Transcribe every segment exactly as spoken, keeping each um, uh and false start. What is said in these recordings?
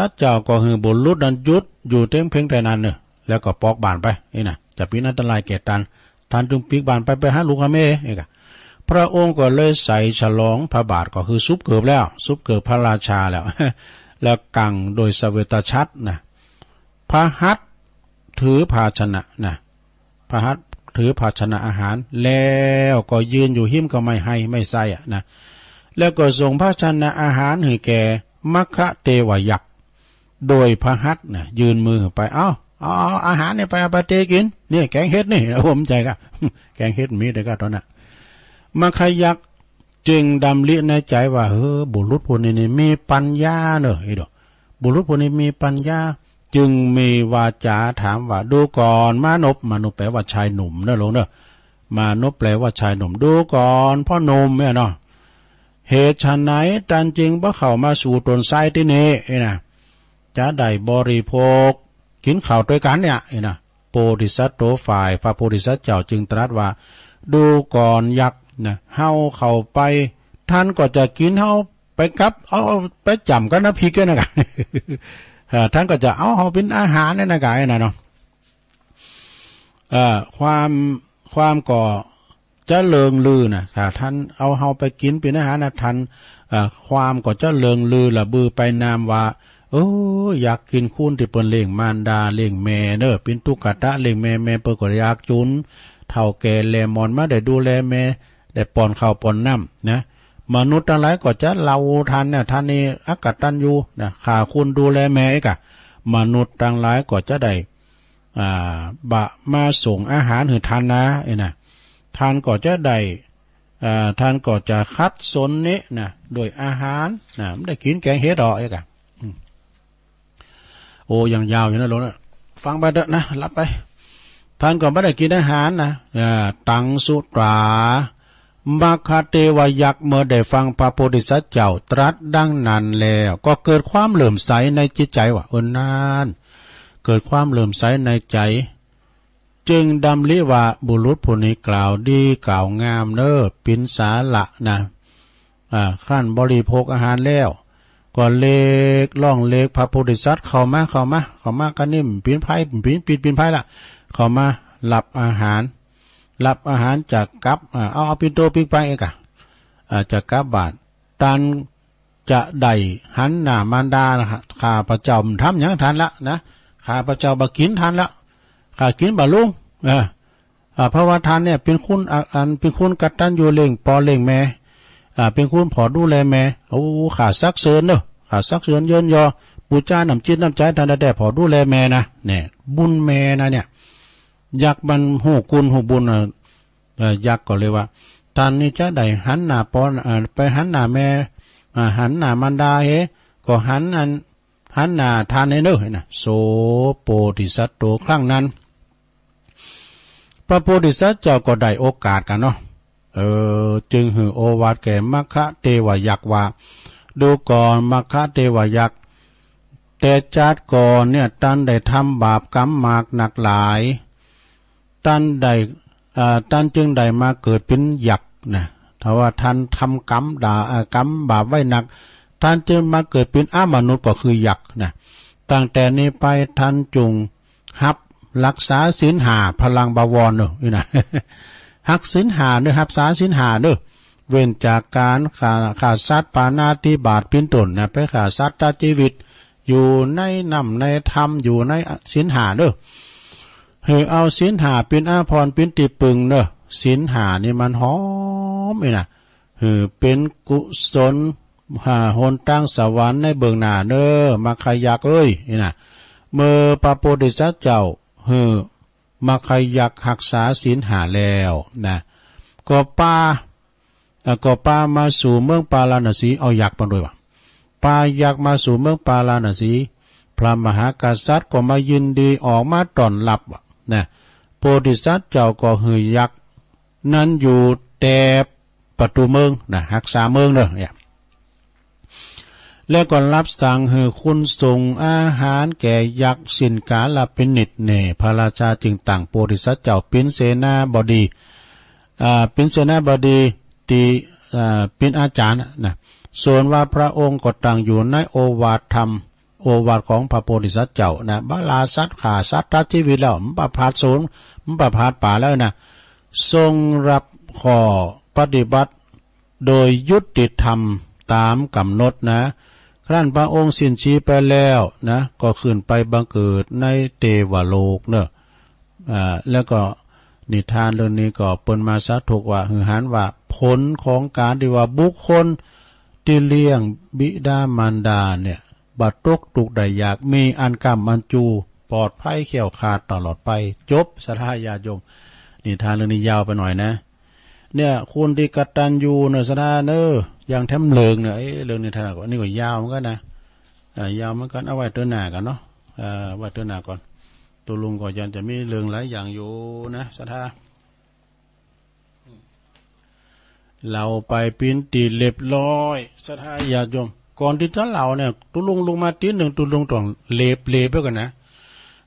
สัตว์เจ้าก็หื้อบุรุษนั้นหยุดอยู่เต็งเพ็งแต่นั้นเน่อ แล้วก็ปอกบ่านไป นี่นะ จะเป๋นอันตรายแก่ต้าน ต้านจึงปีกบ่านไป ไปหาลูกหาเมีย นี่กะ พระองค์ก็เลยใส่ฉลองพระบาท ก็คือสุบเกิบแล้ว สุบเกิบพระราชาแล้ว แล้วกั๋งโดยเสวตฉัตรนะ พระหัตถ์ถือภาชนะนะ พระหัตถ์ถือภาชนะอาหาร แล้วก็ยืนอยู่ฮิ้มกับไม้ไฮไม้ไซอะนะ แล้วก็ส่งภาชนะอาหารหื้อแก่มัคคะเทวยักษ์ โดยพระหัตถ์นะ ยื่นมือไป เอา เอา เอาอาหารนี่ไป เอาไปเตกิ๋น นี่แกงเห็ดนี่ ผมใจ๋กะ แกงเห็ดมีเต๊อะก้าต๋อนนั้น มัคคะยักษ์จึงดำริในใจ๋ว่า เออ บุรุษผู้นี้นี่มีปัญญาเน่อ อีโด บุรุษผู้นี้มีปัญญา จึงมีวาจาถามว่า ดูก่อนมานพ มานพแปลว่าชายหนุ่มเน่อลูกเน่อ มานพแปลว่าชายหนุ่ม ดูก่อนพ่อหนุ่มเนี่ยเนาะ เหตุไฉนต้านจึงบ่เข้ามาสู่ต้นไทรตี้นี่ นี่นะ จะได้บริโภค กิ๋นข้าวตวยกั๋นเนี่ย นี่นะ โพธิสัตว์โตฝ่ายพระโพธิสัตว์เจ้าจึงตรัสว่า ดูก่อนยักษ์นะ เฮาเข้าไป ต้านก็จะกิ๋นเฮาไปกับ เอา เอาไปจ๋ำกับน้ำพริกเนี่ยนะกะ เออ ต้านก็จะเอาเฮาเป๋นอาหารเนี่ยนะกะ ไอ้นั่นเนาะ เอ่อ ความ ความก็จะเลิงลือนะ ถ้าต้านเอาเฮาไปกิ๋นเป๋นอาหารนะ ต้าน เอ่อ ความก็จะเลิงลือระบือไปนามว่า เออ ยักษ์กิ๋นคูณตี้เปิ้นเลี้ยงมารดาเลี้ยงแม่เน่อ เป๋นตุ๊กตะเลี้ยงแม่ แม่เปิ้นก็ยากจ๋น เฒ่าแก่แหล่หมอนมาได้ดูแลแม่ ได้ป้อนข้าวป้อนน้ำนะ มนุษย์ตังหลายก็จะเล่าต้านเนี่ย ต้านนี่อักตัญญูนะ ฆ่าคูณดูแลแม่อีกอะ มนุษย์ตังหลายก็จะได้ อ่า บ่มาส่งอาหารหื้อต้านนะ ไอ้นะ ต้านก็จะได้ อ่า ต้านก็จะขัดสนนี่นะ โดยอาหารนะ บ่ได้กิ๋นแกงเห็ดดอก ไอ้กะ อืม โอ้ ยังยาวอยู่นะโลนะ ฟังไปเต๊อะนะ หลับไป ต้านก็บ่ได้กิ๋นอาหารนะ อ่า ตังสุตรา มัคคะเทวยักษ์เมื่อได้ฟังพระโพธิสัตว์เจ้าตรัสดังนั้นแล้ว ก็เกิดความเลื่อมใสในจิตใจ๋ว่า เออ นั่น เกิดความเลื่อมใสในใจ๋ จึงดำริว่า บุรุษผู้นี้กล่าวดีกล่าวงามเน่อ เป๋นสาระนะ อ่า ครั้นบริโภคอาหารแล้ว ก็เรียก ร้องเรียกพระโพธิสัตว์ เข้ามา เข้ามา เข้ามา กะนี่เป๋นไพร่ เป๋นปิด เป๋นไพร่ละ เข้ามารับอาหาร รับอาหารจะกลับ อ่า เอา เอาปิ่นโตปิ๊กไปเอกะ อ่า จะกลับบ้าน ต้านจะได้หันหน้ามารดานะ ข้าพเจ้าบ่ทำหยังต้านละนะ ข้าพเจ้าบ่กิ๋นต้านละ ข้ากิ๋นบ่ลง เออ อ่า เพราะว่าต้านเนี่ยเป๋นคน อ่า อันเป๋นคนกตัญญูเลี้ยงป้อเลี้ยงแม่ อ่า เป๋นคนผ่อดูแลแม่ โอ้ ข้าสรรเสริญเน่อ ข้าสรรเสริญเยินยอ ปู๋จาน้ำจิตน้ำใจ๋ต้านแต๊ๆ ผ่อดูแลแม่นะ เนี่ย บุญแม่นะเนี่ย ยักษ์มันฮู้คุณฮู้บุญน่ะ เอ่อ ยักษ์ก็เลยว่า ต้านนี่จะได้หันหน้าป้อ เอ่อ ไปหันหน้าแม่ อ่า หันหน้ามารดาเฮ ก็หันอัน หันหน้าต้านเน่อนะ โส โพธิสัตโต ครั้งนั้น พระโพธิสัตว์เจ้าก็ได้โอกาสกั๋นเนาะ เออ จึงหื้อโอวาทแก่มัคคะเทวยักษ์ว่า ดูก่อนมัคคะเทวยักษ์ แต่จาติก่อนเนี่ย ต้านได้ทำบาปกรรมมากนักหลาย ต้านได้ อ่า ต้านจึงได้มาเกิดเป๋นยักษ์นะ ถ้าว่าต้านทำกรรมด่า อ่า กรรมบาปไว้นัก ต้านจึงมาเกิดเป๋นอมนุษย์ก็คือยักษ์นะ ตั้งแต่นี้ไปต้านจงฮับรักษาศีลห้า พลังบวรเน่อ นี่นะ ฮักศีลห้าเน่อ ฮักษาศีลห้าเน่อ เว้นจากก๋านฆ่า ฆ่าสัตว์ปาณาติบาตเป๋นต้นนะ ไปฆ่าสัตว์ตัดจีวิต อยู่ในน้ำในธรรม อยู่ในศีลห้าเน่อ หื้อเอาศีลห้าเป๋นอาภรณ์เป๋นตี้ปึงเน่อ ศีลห้านี่มันหอมนี่นะ หื้อเป๋นกุศล หาหนตางสวรรค์ในเบื้องหน้าเน่อ มัคคะยักษ์เอ้ย นี่นะ เมื่อพระโพธิสัตว์เจ้าหื้อมัคคะยักษ์ฮักษาศีลห้าแล้วนะ ก็ปา อ่ะ ก็ปามาสู่เมืองปาราณสี เอายักษ์มาด้วยวะ ปายักษ์มาสู่เมืองปาราณสี พระมหากษัตริย์ก็มายินดีออกมาต้อนฮับนะ โพธิสัตว์เจ้าก็หื้อยักษ์นั้นอยู่แต่ประตู๋เมืองนะ ฮักษาเมืองเน่อเนี่ย แล้วก็ฮับสั่งหื้อคนส่งอาหารแก่ยักษ์สิ้นกาลเป๋นนิจแน่ พระราชาจึงตั้งโพธิสัตว์เจ้าเป๋นเสนาบดี อ่า เป๋นเสนาบดีตี้ อ่า เป๋นอาจ๋ารย์นะ ส่วนว่าพระองค์ก็ตั้งอยู่ในโอวาทธรรม โอวาทของพระโพธิสัตว์เจ้านะ บ่าล่าสัตว์ ฆ่าสัตว์ ตัดจีวิตแล้ว บ่าผลาญสูญ บ่าผลาญป๋าแล้วนะ ทรงรับข้อปฏิบัติโดยยุติธรรมต๋ามก๋ำหนดนะ ครั้นพระองค์สิ้นชีพไปแล้วนะ ก็ขึ้นไปบังเกิดในเตวโลกเนาะ อ่า แล้วก็นิทานเรื่องนี้ก็เปิ้นมาสาธกว่า หื้อหันว่าผลของก๋านตี้ว่าบุคคลตี้เลี้ยงบิดามารดาเนี่ย บ่ตกตุ๊กข์ได้ยาก มีอันก้ำอันจู ปลอดภัยแคล้วคลาดตลอดไป จบ ศรัทธาญาติโยม นิทานเรื่องนี้ยาวไปหน่อยนะ เนี่ย คนตี้กตัญญูเนาะ ศรัทธาเนาะ อย่างแถมเรื่องเนี่ย เอ๊ะ เรื่องนิทานก็ อันนี้ก็ยาวเหมือนกั๋นนะ อ่า ยาวเหมือนกั๋น เอาไว้เตื้อหน้ากั๋นเนาะ อ่า ไว้เตื้อหน้าก่อน ตุ๊ลุงก็ยังจะมีเรื่องหลายอย่างอยู่นะ ศรัทธา เล่าไปเป๋นตี้เรียบร้อย ศรัทธาญาติโยม ก่อนตี้จะเล่าเนี่ย ตุ๊ลุงลุกมาตี้นึ่ง ตุ๊ลุงต้องเล็บๆ ไว้ก่อนนะ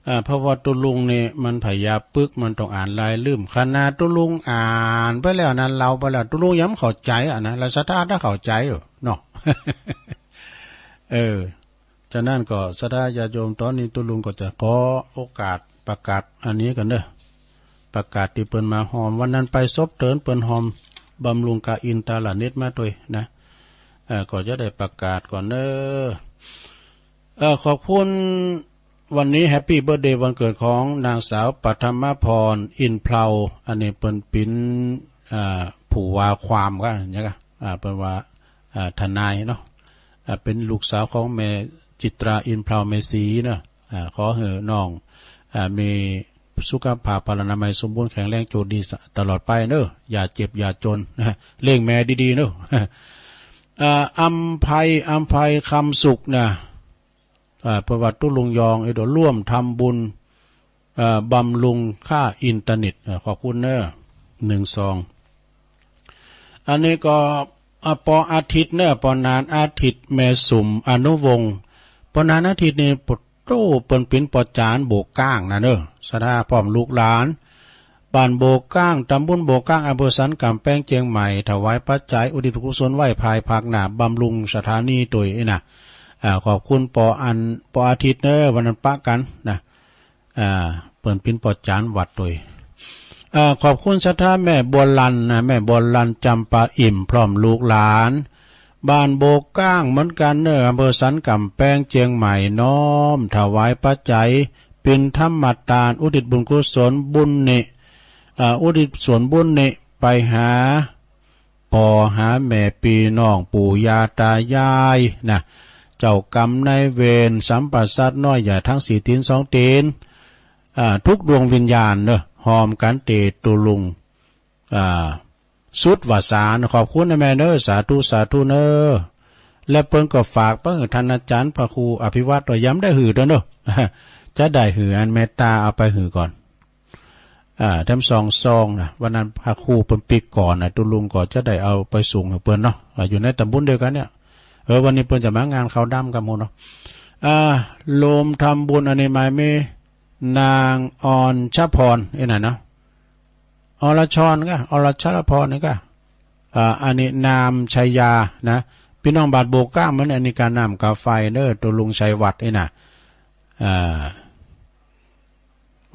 อ่า เพราะว่าตุ๊ลุงเนี่ยมันผยาปึก มันต้องอ่านลายลืม ขนาดตุ๊ลุงอ่านไปแล้วนะ เล่าไปแล้ว ตุ๊ลุงยังบ่เข้าใจ๋อะนะ แล้วศรัทธาจะเข้าใจ๋เหรอเนาะ เออ ฉะนั้นก็ศรัทธาญาติโยม ต๋อนนี้ตุ๊ลุงก็จะขอโอกาสประกาศอันนี้ก่อนเนาะ ประกาศตี้เปิ้นมาฮอม วันนั้นไปศพเถินเปิ้นฮอมบำรุงกาอินตาลานิดมาตวยนะ เอ่อ ก็จะได้ประกาศก่อนเนาะ เอ่อ ขอบคุณ วันนี้แฮปปี้เบิร์ธเดย์วันเกิดของนางสาวปัทมพร อินเพลา อันนี้เปิ้นเป๋น อ่า ผู้ว่าความก็อย่างเงี้ย อ่า เปิ้นว่า อ่า ทนายเนาะ อ่า เป๋นลูกสาวของแม่จิตรา อินเพลา แม่ศรีเนาะ อ่า ขอหื้อน้อง อ่า มีสุขภาพพลานามัยสมบูรณ์แข็งแรง โจดีตลอดไปเนาะ อย่าเจ็บอย่าจนนะ เลี้ยงแม่ดีๆ เนาะ อ่า อำไพ อำไพคำสุขนะ อ่า เปิ้นว่าตุ๊ลุงยอง เอ้ย เดี๋ยวร่วมทำบุญ เอ่อ บำรุงค่าอินเทอร์เน็ต เอ่อ ขอบคุณเนาะ นึ่งซอง อันนี้ก็ อ่า ปออาทิตย์เนาะ ปอนานอาทิตย์ แม่สุม อนุวงศ์ ปอนานอาทิตย์นี่ โต้ เปิ้นเป๋นปอจ๋ารย์โบกก้างนะเนาะ ศรัทธาพร้อมลูกหลาน บ้านโบกก้าง ตำบลโบกก้าง อำเภอสันก๋ำแปง เจียงใหม่ ถวายปัจจัยอุทิศกุศลไหว้ภายภาคหน้า บำรุงสถานีตวยนะ อ่า ขอบคุณปออัน ปออาทิตย์เนาะ วันนั้นปะกั๋นนะ อ่า เปิ้นเป๋นปอจ๋ารย์วัดตวย อ่า ขอบคุณศรัทธาแม่บัวลันนะ แม่บัวลัน จำปาอิ่ม พร้อมลูกหลาน บ้านโบกก้างเหมือนกั๋นเนาะ อำเภอสันก๋ำแปง เจียงใหม่ น้อมถวายปัจจัย ปิณฑมตาน อุทิศบุญกุศลบุญนี้ อ่า อุทิศส่วนบุญนี้ไปหาป้อหาแม่ ปี้น้อง ปู่ย่าต๋ายายนะ เจ้ากรรมนายเวร สัมปสัตว์น้อยใหญ่ทั้งสี่ตี๋นสองตี๋น อ่า ทุกดวงวิญญาณเนาะ ฮอมกั๋นเตตุ๊ลุง อ่า สุดวาสานะ ขอบคุณนะแม่เนาะ สาธุ สาธุเนาะ และเปิ้นก็ฝากไปหื้อท่านอาจ๋ารย์พระครูอภิวัตร ว่ายังบ่ได้หื้อเตื้อเนาะ จะได้หื้ออันเมตต๋าเอาไปหื้อก่อน อ่า แถมซองซองนะ วันนั้นพระครูเปิ้นปิ๊กก่อนนะ ตุ๊ลุงก็จะได้เอาไปส่งหื้อเปิ้นเนาะ อ่า อยู่ในต๋ำบลเดียวกั๋นเนี่ย เออ วันนี้เปิ้นจะมางานขาวดำกับหมู่เนาะ อ่า รวมทำบุญอันนี้หมายมีนางอรชพร เอ้ย นั่นเนาะ อรชรก็ อรชรพรนี่ก็ อ่า อันนี้นามชัยยานะ ปี้น้องบ้านโบกก้างเหมือน อันนี้กาน้ำกาไฟเนาะ ตุ๊ลุงชัยวัฒน์นี่นะ อ่า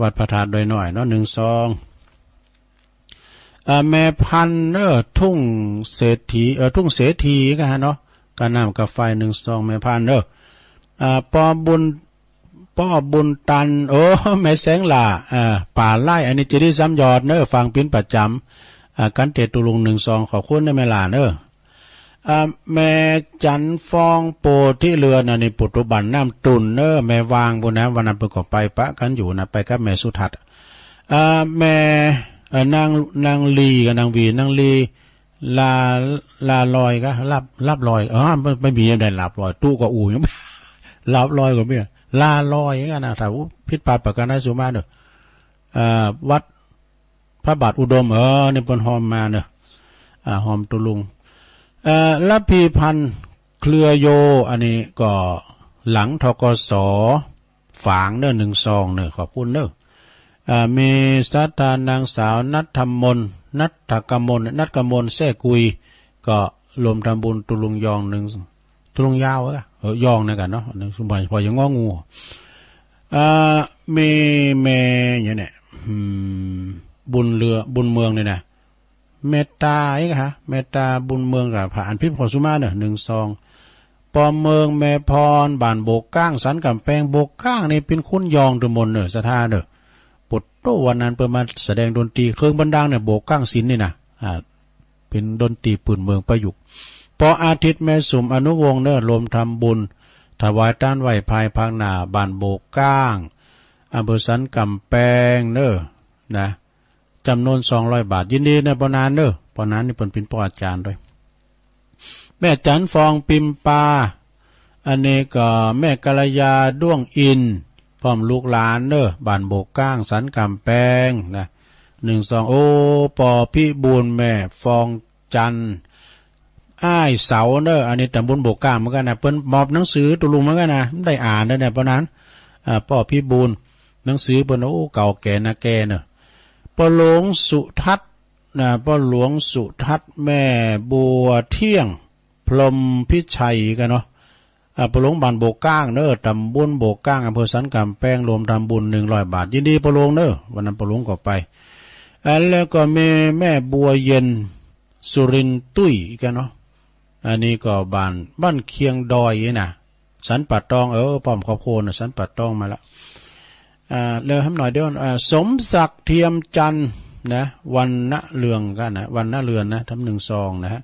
วัดพระธาตุดอยน้อยเนาะ นึ่งซอง อ่า แม่พันธุ์เนาะ ทุ่งเศรษฐี เออ ทุ่งเสถีก็ฮะเนาะ กาน้ำกาไฟนึ่งซอง แม่พันธุ์เนาะ อ่า ปอบุญ ป้อบุญตัน โอ้ แม่แสงหล้า อ่า ป่าไร่ อันนี้เจดีย์สามยอดเนาะ ฟังเป๋นประจ๋ำ อ่า กั๋นเตตุ๊ลุงนึ่งซอง ขอบคุณนะแม่หล้าเนาะ อ่า แม่จันทร์ฟอง โพธิเรือน อันนี้ปุถุบัณฑ์น้ำตุ่นเนาะ แม่วางปู้นนะ วันนั้นเปิ้นก็ไปปะกั๋นอยู่นะ ไปกับแม่สุทัศน์ อ่า แม่ เอ่อ นาง นางลีกับนางวี นางลี ลา ลาลอยก็ ลาบ ลาบลอย อ๋อ ไม่ ไม่มีได้ลาบลอย ตุ๊ก็อู้ยัง ลาบลอยก็มี ลาลอยอย่างนั้นนะ ถ้าผิดพลาดประการใดสุมาเนาะ เอ่อ วัดพระบาทอุดม เออ นี่เปิ้นฮอมมาเนาะ อ่า ฮอมตุ๊ลุง เอ่อ ระพีพันธ์ เครือโย อันนี้ก็หลัง ธ.ก.ส. ฝางเนาะ นึ่งซองเนาะ ขอบคุณเนาะ อ่า มีศรัทธานางสาวณัฐมน ณัฐกมล ณัฐกมล แซ่กุย ก็รวมทำบุญตุ๊ลุงยองนึ่ง ตกลงยาวอะ เออ ย่องนะกั๋นเนาะ อันนี้สมบัติพอยังงองู อ่า มีแม่อย่างเนี้ย อืม บุญเรือ บุญเมืองเนี่ยนะ เมตตา เอ๊ะ ฮะ เมตตา บุญเมือง กับผ่าอันพิมพ์ของสุมาเนอะ หนึ่งสอง ปอเมืองแม่พร บ้านโบกก้าง สันก๋ำแปง โบกก้างนี่เป๋นคนย่องเตื้อมนเนอะ ศรัทธาเนอะ ปดโต้ วันนั้นเปิ้นมาแสดงดนตรี เครื่องบันดังเนี่ย โบกก้างศิลป์นี่นะ อ่า เป๋นดนตรีปืนเมืองประยุกต์ ปออาทิตย์ แม่สุม อนุวงศ์เนอะ รวมทำบุญ ถวายต้านไหว้ภายภาคหน้า บ้านโบกก้าง อำเภอสันก๋ำแปงเนอะ นะ จ๋ำนวนสองร้อยบาท ยินดีเนอะ ปอนานเนอะ ปอนานนี่เปิ้นเป๋นป้ออาจ๋ารย์ตวย แม่จันทร์ฟอง ปิมปา อันนี้ก็แม่กัลยา ด้วงอินทร์ พร้อมลูกหลานเนอะ บ้านโบกก้าง สันก๋ำแปงนะ หนึ่งสอง โอ้ ปอพิบูล แม่ฟองจันทร์ อ้ายเสาเนอะ อันนี้ต๋ำบลโบกก้างเหมือนกั๋นนะ เปิ้นมอบหนังสือตุ๊ลุงเหมือนกั๋นนะ บ่ได้อ่านเนอะเนี่ย ปอนาน อ่า ปอพิบูล หนังสือเปิ้น โอ้ เก่าแก่นาแก่เนอะ ปอหลวงสุทัศน์ นะ ปอหลวงสุทัศน์ แม่บัวเที่ยง พรหมพิชัยกั๋นเนาะ อ่า ปอหลวงบ้านโบกก้างเนอะ ต๋ำบลโบกก้าง อำเภอสันก๋ำแปง รวมทำบุญหนึ่งร้อยบาท ยินดีปอหลวงเนอะ วันนั้นปอหลวงก็ไป อ่า แล้วก็มีแม่บัวเย็น สุรินทร์ตุ้ยกั๋นเนาะ อันนี้ก็บ้าน บ้านเคียงดอยนะ สันป่าตอง เออ พร้อมครอบครัวนะ สันป่าตองมาละ อ่า แล้วแหมหน่อยเดียว อ่า สมศักดิ์ เทียมจันทร์นะ วรรณเรืองกั๋นนะ วรรณเรือนนะ ทำหนึ่งสองนะฮะ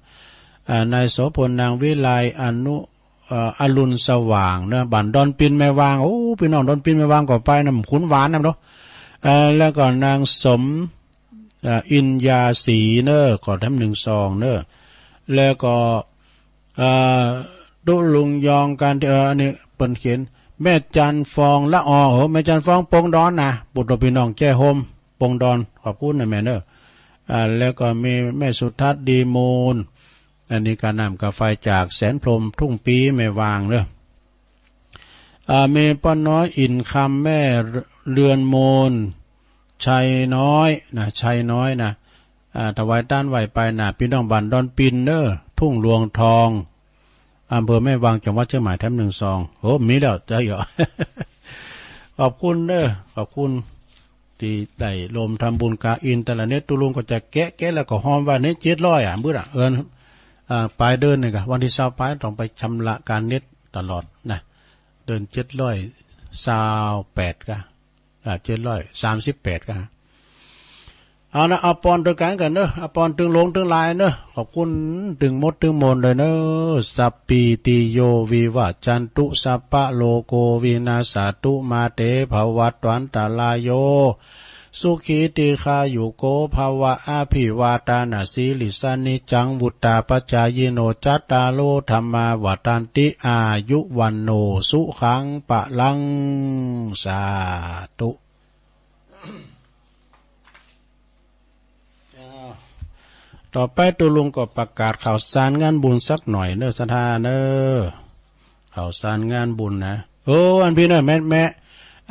อ่า นายโสภณ นางวิไล อนุ เอ่อ อรุณสว่างเนอะ บ้านดอนปินแม่วาง โอ้ ปี้น้องดอนปินแม่วางก็ไปนะ ขุนหวานนะเนาะ เอ่อ แล้วก็นางสม เอ่อ อินยาศรีเนอะ ก็ทำหนึ่งสองเนอะ แล้วก็ เอ่อ ตุ๊ลุงยอง การ เอ่อ อันนี้เปิ้นเขียน แม่จันทร์ฟอง ละออ โอ้ แม่จันทร์ฟอง ปงดอนนะ ปุตตะปี้น้องแจ้โฮม ปงดอน ขอบคุณนะแม่เนอะ อ่า แล้วก็มีแม่สุทัศน์ ดีมูล อันนี้ก๋าน้ำก๋าไฟจากแสนพรหม ทุ่งปี แม่วางเนอะ อ่า มีป้อน้อย อินคำ แม่เรือนมูล ชัยน้อยนะ ชัยน้อยนะ อ่า ถวายต้านไหว้ไปนะ ปี้น้องบ้านดอนปินเนอะ ทุ่งหลวงทอง อำเภอแม่วาง จังหวัดเชียงใหม่ แถมหนึ่งซอง โอ้ มีแล้ว เจ้าเหรอ ขอบคุณเนอะ ขอบคุณ ตี้ได้ร่วมทำบุญกฐิน แต่ละเน็ตตุ๊ลุงก็จะแกะ แกะแล้วก็ฮอมว่าเน็ตเจ็ดร้อยอะ มื้อละ เอิ้น อ่า ป๋ายเดือนนี่กะ วันตี้ซาวป๋ายต้องไปชำระก๋านเน็ตตลอดนะ เดือนเจ็ดร้อยซาวแปดกะ อ่า เจ็ดร้อยสามสิบแปดกะ เอานะ อวยปอนตวยกั๋นก่อนเนอะ อวยปอนตึงหลวงตึงหลายเนอะ ขอบคุณตึงหมดตึงมวลเลยเนอะ สัพพีติโย วิวัจจันตุ สัพพะโรโค วินัสสะตุ มาเต ภวัตวันตะราโย สุขี ทีฆายุโก ภะวะ อภิวาทะนะสีลิสสะ นิจจัง วุฑฒาปะจายิโน จัตตาโร ธัมมา วัฑฒันติ อายุ วัณโณ สุขัง พะลัง สาธุ ต่อไปตุ๊ลุงก็ประกาศข่าวสารงานบุญสักหน่อยเนอะ ศรัทธาเนอะ ข่าวสารงานบุญนะ เออ อันปี้เนอะ แม่ แม่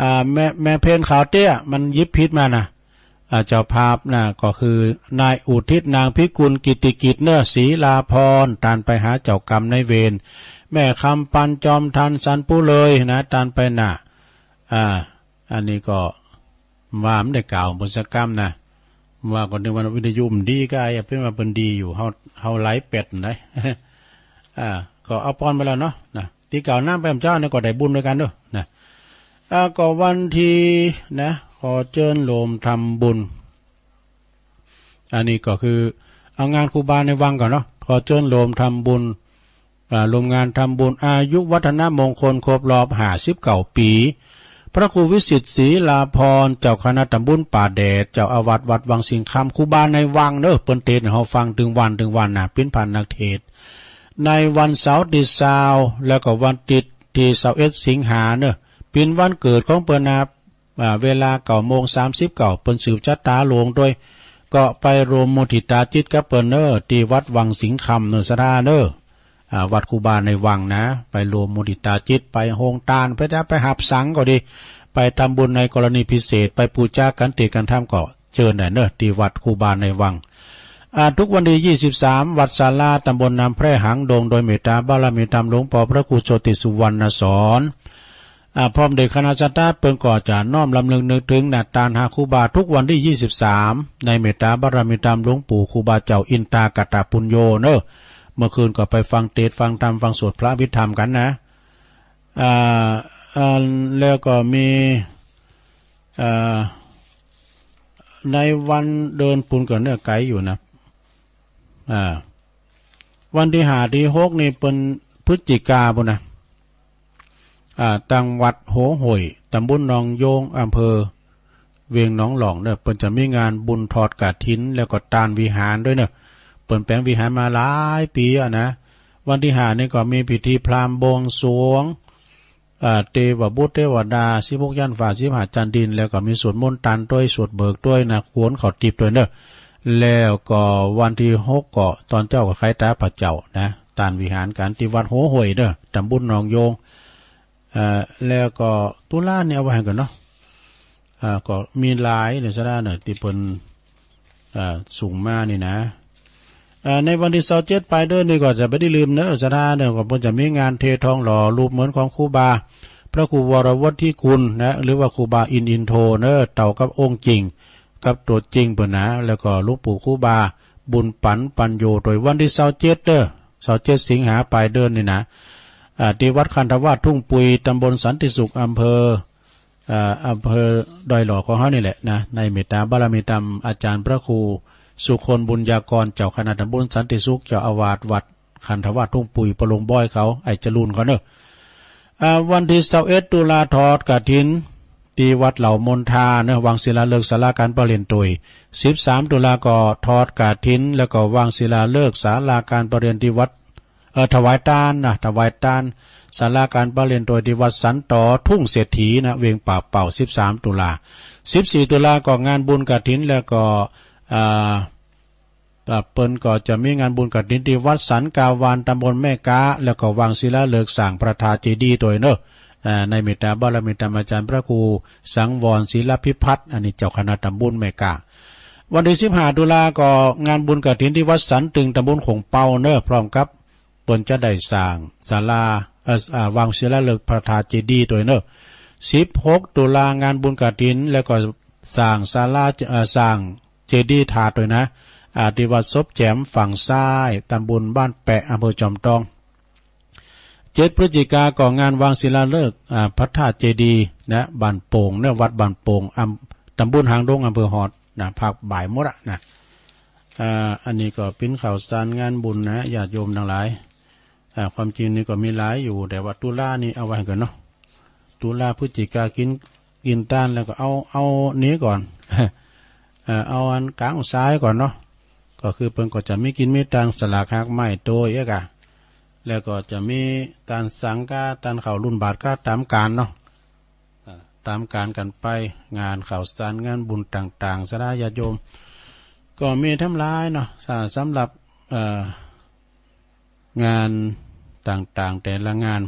อ่า แม่ แม่เพ็ญขาวเตี้ย มันหยิบผิดมานะ อ่า เจ้าภาพนะ ก็คือ นายอุทิศ นางพิกุล กิตติกิจเนอะ ศรีลาภรณ์ ต้านไปหาเจ้ากรรมนายเวร แม่คำปัน จอมทัน สันปุเลยนะ ต้านไปนะ อ่า อันนี้ก็ ว่ามันได้กล่าวเปิ้นสักกำนะ ว่าก็นึกว่าวิทยุมันดีกา เปิ้นว่าเปิ้นดีอยู่ เฮา เฮาไลฟ์แปดนะ อ่า ก็อวยปอนไปแล้วเนาะ นะ ตี้กล่าวน้ำไปเมื่อเจ๊านี่ก็ได้บุญตวยกั๋นเนอะ นะ อ่า ก็วันตี้ นะ ขอเจิญโฮมทำบุญ อันนี้ก็คือ เอางานครูบาในวังก่อนเนาะ ขอเจิญโฮมทำบุญ อ่า โฮมงานทำบุญอายุวัฒนมงคลครบรอบห้าสิบเก้าปี๋ พระครูวิสิทธิ์ศรีลาภรณ์ เจ้าคณะตำบลป่าแดด เจ้าอาวาสวัดวังสิงห์คำ ครูบาในวังเนอะ เปิ้นเตสน์หื้อเฮาฟังตึงวันตึงวันนะ เป๋นพระนักเตสน์ ในวันเสาร์ตี้ซาว แล้วก็วันอาทิตย์ตี้ซาวเอ็ดสิงหาเนอะ เป๋นวันเกิดของเปิ้นนะ อ่า เวลาเก้าโมงสามสิบเก้า เปิ้นสืบจะต๋าหลวงตวย ก็ไปรวมมุทิตาจิตกับเปิ้นเนอะ ตี้วัดวังสิงห์คำเนอะ ศรัทธาเนอะ อ่า วัดครูบาในวังนะ ไปรวมมุทิตาจิต ไปโฮงตาน ไปจะไปหับสังก็ดี ไปทำบุญในกรณีพิเศษ ไปปู๋จาขันติขันธรรมก็เจิญได้เนอะ ตี้วัดครูบาในวัง อ่า ทุกวันตี้ยี่สิบสาม วัดศาลา ตำบลน้ำแพร่ หางดง โดยเมตตาบารมีธรรมหลวงป้อพระครูโชติสุวรรณสอน อ่า พร้อมโดยคณะศรัทธา เปิ้นก็จะน้อมรำลึกนึกเถิงนะ ตานหาครูบา ทุกวันตี้ยี่สิบสาม ในเมตตาบารมีธรรมหลวงปู่ครูบาเจ้าอินตากตปุญโญเนาะ เมื่อคืนก็ไปฟังเตสน์ ฟังธรรม ฟังสวดพระอภิธรรมกั๋นนะ อ่า อ่า แล้วก็มี อ่า ในวันเดือนปุนก็เนิ่นไกลอยู่นะ อ่า วันตี้ห้าตี้หกนี่เปิ้น พฤศจิกาปุ้นนะ อ่า ตังวัดโหห้วย ตำบลหนองโยง อำเภอเวียงหนองหล่องเนาะ เปิ้นจะมีงานบุญทอดกฐิน แล้วก็ตานวิหารตวยเนาะ เปิ้นแป๋งวิหารมาหลายปี๋อะนะ วันตี้ห้านี่ก็มีพิธีพราหมณ์บวงสรวง อ่า เตวบุตรเตวดา สิบหกยันฟ้า สิบห้าจันดิน แล้วก็มีสวดมนต์ตานตวย สวดเบิกตวยนะ ขวัญข้าวติ๊บตวยเนาะ แล้วก็วันตี้หกก็ตอนเจ๊าก็ไขตาพระเจ้านะ ตานวิหารกั๋นตี้วัดโหห้วยเนาะ ตำบลหนองโยง อ่า แล้วก็ตุลานี่เอาไว้หื้อกั๋นเนาะ อ่า ก็มีหลายเนาะ ศรัทธาเนาะ ตี้เปิ้น อ่า ส่งมานี่นะ อ่า ในวันตี้ซาวเจ็ดปลายเดือนนี่ก็จะบ่ได้ลืมเนาะ ศรัทธาเนาะ ก็เปิ้นจะมีงานเททองหล่อรูปเหมือนของครูบา พระครูวรวัตถิคุณนะ หรือว่าครูบาอินทร์อินโทเนาะ เต้ากับองค์จริง กับตั๋วจริงเปิ้นนะ แล้วก็หลวงปู่ครูบาบุญปั๋นปัญโญ ตวยวันตี้ซาวเจ็ดเนาะ ซาวเจ็ดสิงหาปลายเดือนนี่นะ อ่า ตี้วัดคันธวาสทุ่งปุย ตำบลสันติสุข อำเภอ อ่า อำเภอดอยหล่อของเฮานี่แหละนะ ในเมตตาบารมีธรรมอาจารย์พระครูสุคนบุญญากร เจ้าคณะตำบลสันติสุข เจ้าอาวาสวัดคันธวาสทุ่งปุย ปะโลงบอยเขา ไอ้จรูนเขาเนาะ อ่า วันตี้ซาวเอ็ดตุลาทอดกฐิน ตี้วัดเหล่ามนทาเนาะ วางศิลาฤกษ์ศาลาการประเรียนตวย สิบสามตุลาก็ทอดกฐิน แล้วก็วางศิลาฤกษ์ศาลาการประเรียนตี้วัด เอ่อ ถวายตานนะ ถวายตานศาลาการประเรียนตวยตี้วัดสันตอทุ่งเศรษฐีนะ เวียงป่าเป่า สิบสามตุลา สิบสี่ตุลาก็งานบุญกฐิน แล้วก็ อ่า อ่า เปิ้นก็จะมีงานบุญกฐินตี้วัดสันกาวาน ตำบลแม่ก๊า แล้วก็วางศิลาฤกษ์สร้างพระธาตุเจดีย์ตวยเนาะ อ่า ในเมตตาบารมีธรรมอาจารย์พระครูสังวรศิลพิพัฒน์ อันนี้เจ้าคณะตำบลแม่ก๊า วันตี้สิบห้าตุลาก็งานบุญกฐินตี้วัดสันตึง ตำบลโขงเปาเนาะ พร้อมกับเปิ้นจะได้สร้างศาลา เอ่อ อ่า วางศิลาฤกษ์พระธาตุเจดีย์ตวยเนาะ สิบหกตุลางานบุญกฐิน แล้วก็สร้างศาลา เอ่อ สร้างเจดีย์ธาตุตวยนะ อ่า ตี้วัดศพแจ๋มฝั่งซ้าย ตำบลบ้านแปะ อำเภอจอมตอง เจ็ดพฤศจิกาก็งานวางศิลาฤกษ์ อ่า พระธาตุเจดีย์นะ บ้านโป่งเนาะ วัดบ้านโป่ง อำ ตำบลหางดง อำเภอฮอดนะ ภาคบ่ายหมดอะนะ อ่า อันนี้ก็เป๋นข่าวสารงานบุญนะ ญาติโยมตังหลาย อ่า ความจริงนี่ก็มีหลายอยู่ แต่ว่าตุลานี่เอาไว้ก่อนเนาะ ตุลาพฤศจิกากิ๋น กิ๋นตานแล้วก็เอา เอานี้ก่อน เอ่อ เอาอันกลางซ้ายก่อนเนาะ ก็คือเปิ้นก็จะมีกิ๋นมีตานสลากหากไม้ตวยเอ๊ะกะ แล้วก็จะมีตานสังฆา ตานข้าวรุ่นบาตรก็ต๋ามก๋านเนาะ อ่า ต๋ามก๋านกั๋นไป งานข่าวสารงานบุญต่างๆ ศรัทธาญาติโยม ก็มีทั้งหลายเนาะ สำ สำหรับ เอ่อ งานต่างๆ แต่ละงาน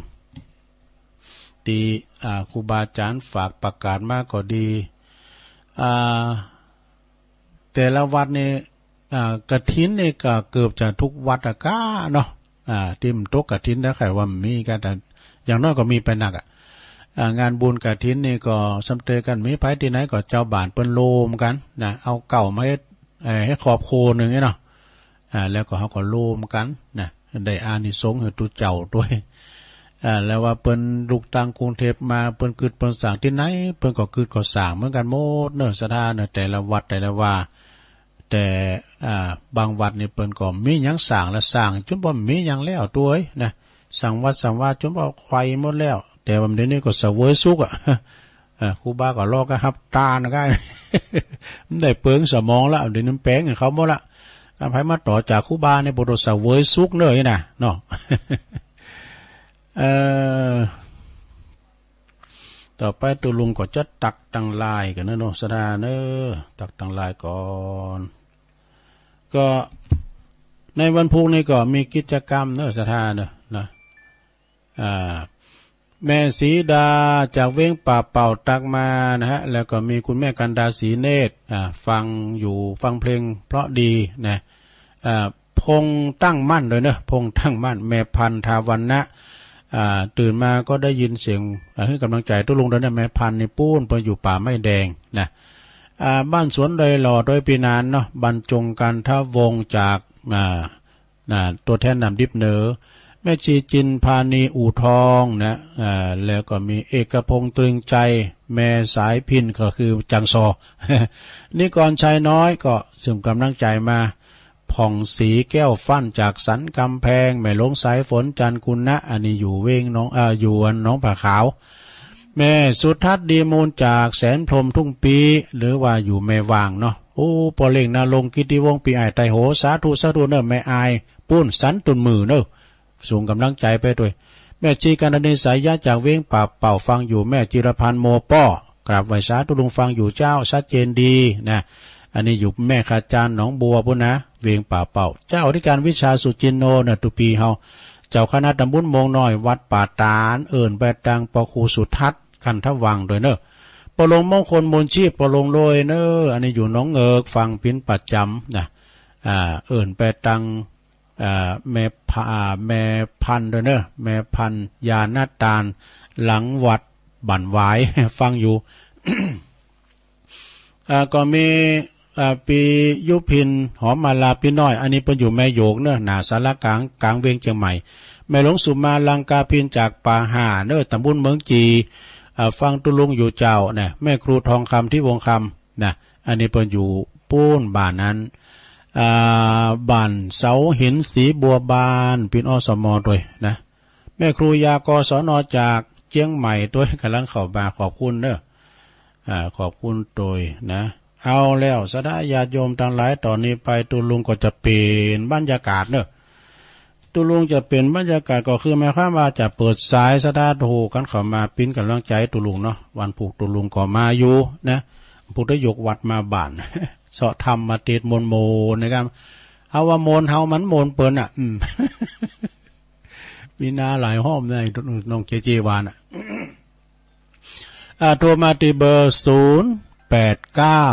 ตี้ อ่า ครูบาอาจ๋ารย์ฝากประกาศมาก็ดี อ่า แต่ละวัดนี่ อ่า กฐินนี่ก็เกือบจะทุกวัดอะก้าเนาะ อ่า ตี้มันตกกฐินนะ ใค่ว่ามีกั๋น แต่อย่างน้อยก็มีไปนักอะ อ่า งานบุญกฐินนี่ก็สำเตยกั๋น มีไปตี้ไหนก็จาวบ้านเปิ้นรวมกั๋นนะ เอาเก๊ามาเฮ็ด เอ่อ เฮ็ดครอบครัวนึ่งเนาะ อ่า แล้วก็เฮาก็รวมกั๋นนะ ได้อานิสงส์หื้อตุ๊เจ้าตวย อ่า แล้วว่าเปิ้นลุกตางกรุงเทพฯมา เปิ้นกึ๊ดเปิ้นสร้างตี้ไหน เปิ้นก็กึ๊ดก็สร้างเหมือนกั๋นหมดเนาะ ศรัทธาเนาะ แต่ละวัดแต่ละวา แต่ อ่า บางวัดนี่เปิ้นก็มีหยังสร้างละ สร้างจ๋นบ่มีหยังแล้วตวยนะ สร้างวัดสร้างวาจ๋นบ่ไขว่หมดแล้ว แต่ว่าเดี๋ยวนี้ก็เสวยสุขอะ อ่า ครูบาก็ลอก็ฮับตานก็ มันได้เปิงสมองละ เดี๋ยวนี้มันแป๋งหื้อเขาหมดละ อ่า ใผมาต่อจากครูบานี่บ่ต้องเสวยสุขเน่อนะเนาะ เอ่อ ต่อไปตุ๊ลุงก็จะตักตังลายกั๋นเนาะ ศรัทธาเนาะ ตักตังลายก่อน ก็ในวันพุธนี่ก็มีกิจกรรมเนาะ ศรัทธาเนาะ นะ อ่า แม่ศรีดาจากเวียงป่าเป่าตักมานะฮะ แล้วก็มีคุณแม่กันดาศรีเนตร อ่า ฟังอยู่ ฟังเพลงเพราะดีนะ อ่า พงษ์ตั้งมั่นด้วยเนอะ พงษ์ตั้งมั่น แม่พันธุ์ ทาวันนะ อ่า ตื่นมาก็ได้ยินเสียง อ่า หื้อกำลังใจ๋ตุ๊ลุงด้วยเนอะ แม่พันธุ์นี่ปู๊น เปิ้นอยู่ป่าไม้แดงนะ อ่า บ้านสวนดอยหล่อ ดอยปีหนานเนาะ บรรจง กันทวงศ์ จาก อ่า นะ ตั๋วแทนน้ำดิบเหนือ แม่ชีจินพานี อู่ทองนะ อ่า แล้วก็มีเอกพงษ์ ตรึงใจ แม่สายพิณ ก็คือจางซอ นิกรชัยน้อย ก็ส่งกำลังใจ๋มา ผ่องศรี แก้วฟั่น จากสันกำแพง แม่หลวงสายฝน จันทร์กุณะ อันนี้อยู่เวียงหนอง อ่า อยู่หนองผาขาว แม่สุทัศน์ ดีมูล จากแสนพรหม ทุ่งปี้ หรือว่าอยู่แม่วางเนาะ โอ้ ป้อเล็ง ณรงค์ กิตติวงศ์ ปี้อ้ายไต้โห สาธุ สาธุเนอะ แม่อาย ปู๊น สันตุนหมื่นเนอะ ส่งกำลังใจ๋ไปตวย แม่ชีกันธนี สายยะ จากเวียงป่าเป้า ฟังอยู่ แม่จิรพันธ์ โมป้อ กราบไหว้สาธุลุง ฟังอยู่เจ้า ชัดเจนดีนะ อันนี้อยู่แม่ขจาร หนองบัวปู๊นนะ เวียงป่าเป้า เจ้าอธิการวิชา สุจินโน เนอะ ตุ๊ปี้เฮา เจ้าคณะตำบลโมงน้อย วัดป่าตาด เอิ้นไปตังป้อครูสุทัศน์ กันทวังค์ ตวยเนอะ ป้อหลวงมงคล มูลชีพ ป้อหลวงโลยเนอะ อันนี้อยู่หนองเงิก ฟังเป๋นประจ๋ำนะ อ่า เอิ้นไปตัง อ่า แม่พา อ่า แม่พันธุ์ ตวยเนอะ แม่พันธุ์ ยานาตาน หลังวัดบ้านหวาย ฟังอยู่ อ่า ก็มี อ่า ปี้ยุพิน หอมมาลา ปี้น้อย อันนี้เปิ้นอยู่แม่โหยกเนอะ หน้าศาลากลาง กลางเวียงเจียงใหม่ แม่หลวงสุมา ลังกาพิน จากป่าห่าเนอะ ตำบลเมืองจี อ่า ฟังตุ๊ลุงอยู่เจ้านะ แม่ครูทองคำ ทิพย์วงศ์คำ นะ อันนี้เปิ้นอยู่ปู๊นบ้านนั้น อ่า บ้านเสาหิน สีบัวบาน เป๋น อสม ตวยนะ แม่ครูยา กศน จากเจียงใหม่ตวย ก่ำลังเข้ามา ขอบคุณเนอะ อ่า ขอบคุณตวยนะ เอาแล้ว ศรัทธาญาติโยมตังหลาย ต่อนี้ไปตุ๊ลุงก็จะเป๋นบรรยากาศเนอะ ตุ๊ลุงจะเป๋นบรรยากาศ ก็คือหมายความว่าจะเปิดสายศรัทธาโทรกั๋นเข้ามาเป๋นก๋ำลังใจ๋ตุ๊ลุงเนาะ วันพูกตุ๊ลุงก็มาอยู่นะ พูกได้ยกวัดมาบ้าน เซาะธรรมมาเตศน์ มนต์โมนนะครับ เฮาว่ามนต์เฮา มันมนต์เปิ้นอะ อืม มีนาหลายห้อมนะ น้องเจเจวานะ อ่า โทรมาตี้เบอร์ ศูนย์ แปด เก้า